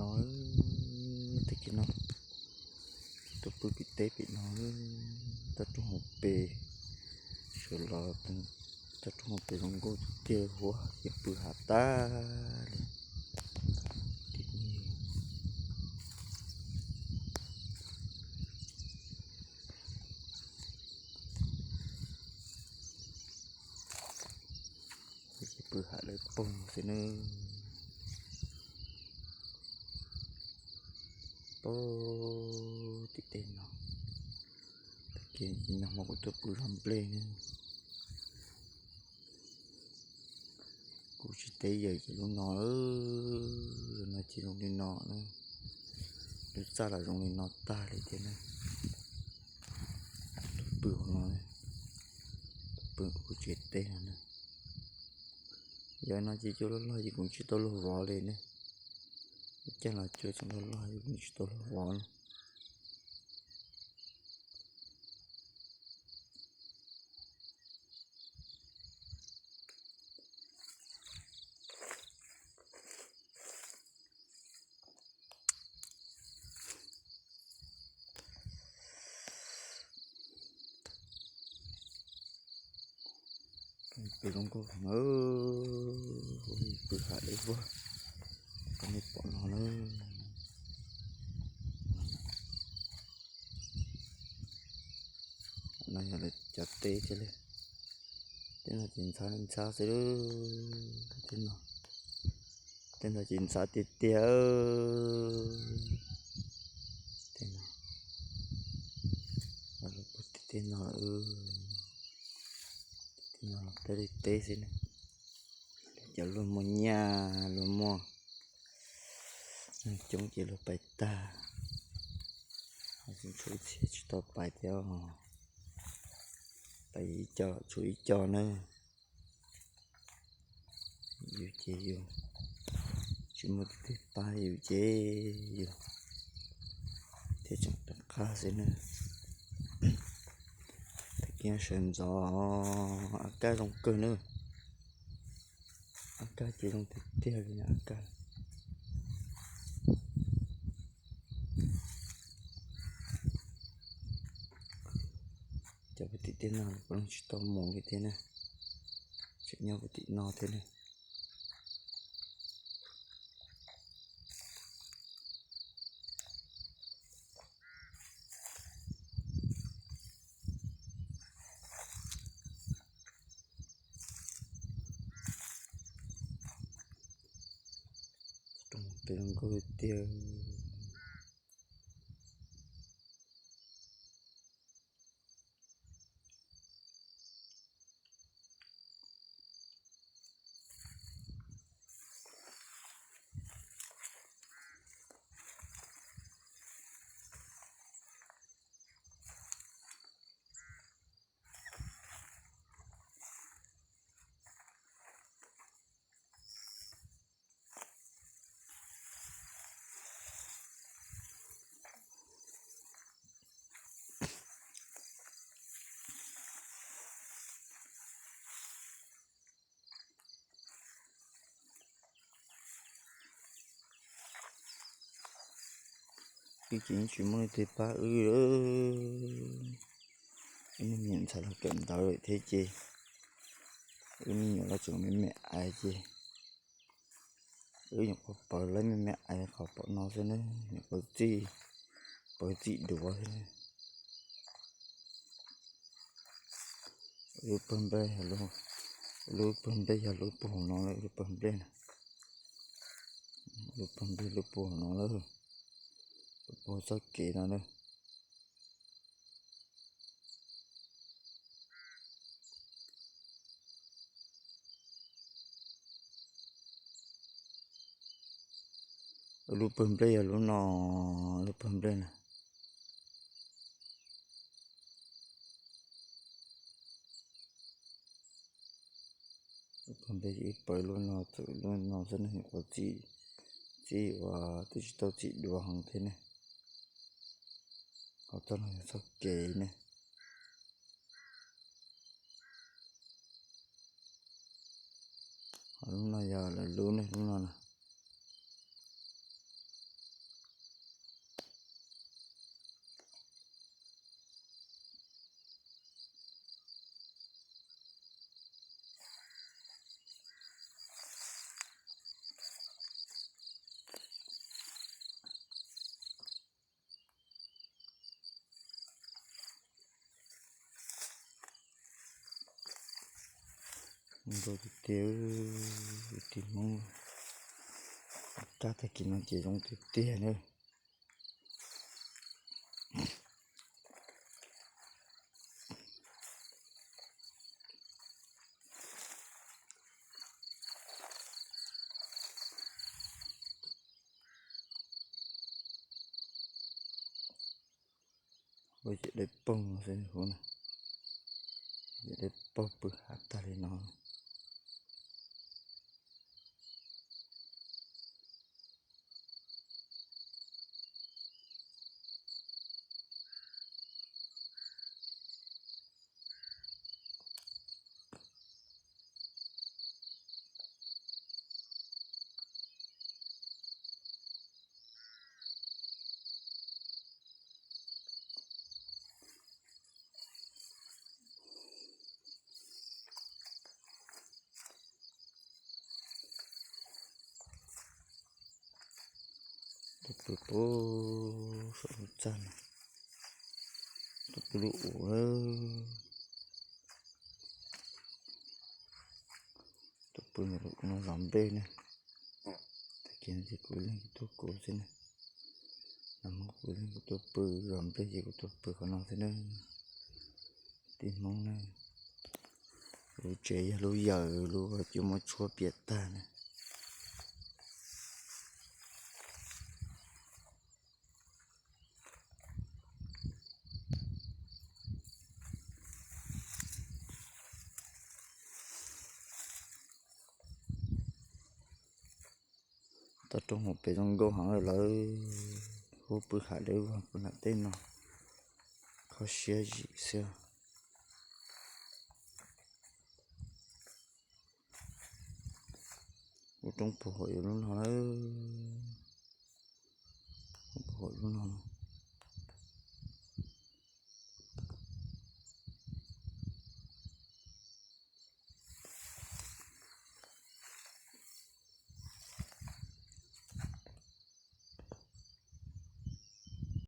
No, tag kis no tuaj pw pem teb pem no, toj roob hauv pes, sawv los toj roob hauv pes zoo nkauj tiag tiag, huab ces pw hav tag li. Ces pw hav lawm pog xwb na. Pog tim tej no, tag kis no mas kuv tuaj pw zov nplej na. Kuv tsis teb yawm ces lub no, no ces zoo li no na. Lub txaj los zoo li no tag li thiab na. Tuaj pw hauv no, tuaj pw kuv tsis teb no na. Yog no ces cua loj loj ces kuv tsis tau luag vov li ne. Lub caij los cua tseem loj loj ces kuv tsis tau luag vov na. Pw zoo nkauj na, pw hav lawm pog, koj nej pom no na. No yog lawv cov teb thiab li. Tej no ces ntxhab li ntxhab xwb. Tej no, tej no ces ntxhab tiag tiag. Tej no, tej no, tej no los peb li teb xwb na. Cov luag muaj nyiaj luag muaj coob ces luag pais tag, tshuav ib txhia tsis tau pais thiab. Pais ib co tshuav ib co na. Yus ces yus tsis muaj tus twg pab yus ces yus thiaj tseem rov qab xwb na. Tag kis sawv ntxov, ab kaj zoo kawg na. Ab kaj ces zoo tiag tiag li ab kaj. Cov puag tim tej no puav leej tsis tau mus li thiab na, tseem nyob puag tim no thiab na. Rooj pem zoo nkauj tiag. Wb ces yeej tsis muaj leej twg pab wb, wb niag me nyuam ntxhais los kawm ntawv lawm thiab ces wb me nyuam los tseem me me aiv ces wb nyuam qhuav pawv lawv me me aiv qhov pom no xwb na, nyuam qhuav txij, pawv txij duav xwb na. Lub pawg nplej, lub pawg nplej yog lub puag hauv no lawm, lub pawg nplej na. Lub pawg nplej lub puag hauv no lawm, lub puag txoj kev no na. Lub pawg nplej yog lub no, lub pawg nplej na. Lub pawg nplej ib pawv lub no txawm lub no xwb ne, nyuam qhuav txij, txij uas twb tsis tau txij duav heev thiab ne. Qhov txoj no yog txoj kev ne. Ho lub no yog lawv lub ne, lub no na. Zoo nkauj tiag tiag, kwv tij Hmoob. Rab tag kis no ces zoo tiag tiag na. Ua yam dawb paug no xwb huv na, yam dawb paug pw hav tag li no. Tuaj pw puag saum lub txaj no, tuaj pw lub ub lawm. Tuaj pw ntawm lub no zov nplej ne. Tag kis no ces kuv leeg kuv tuaj kuv xwb na. Nag hmo kuv leeg kuv tuaj pw zov nplej ces kuv tuaj pw qhov no xwb na. Tij Hmoob na, lub tsev yog lub yawm lub cua muab tshuab piam tag na. Toj roob hauv pes zoo nkauj heev lawm, huv pw hav dawb vog pw nram tej no, kho siab zim xwb. Lub roob puag hauv yuav lub no lawm.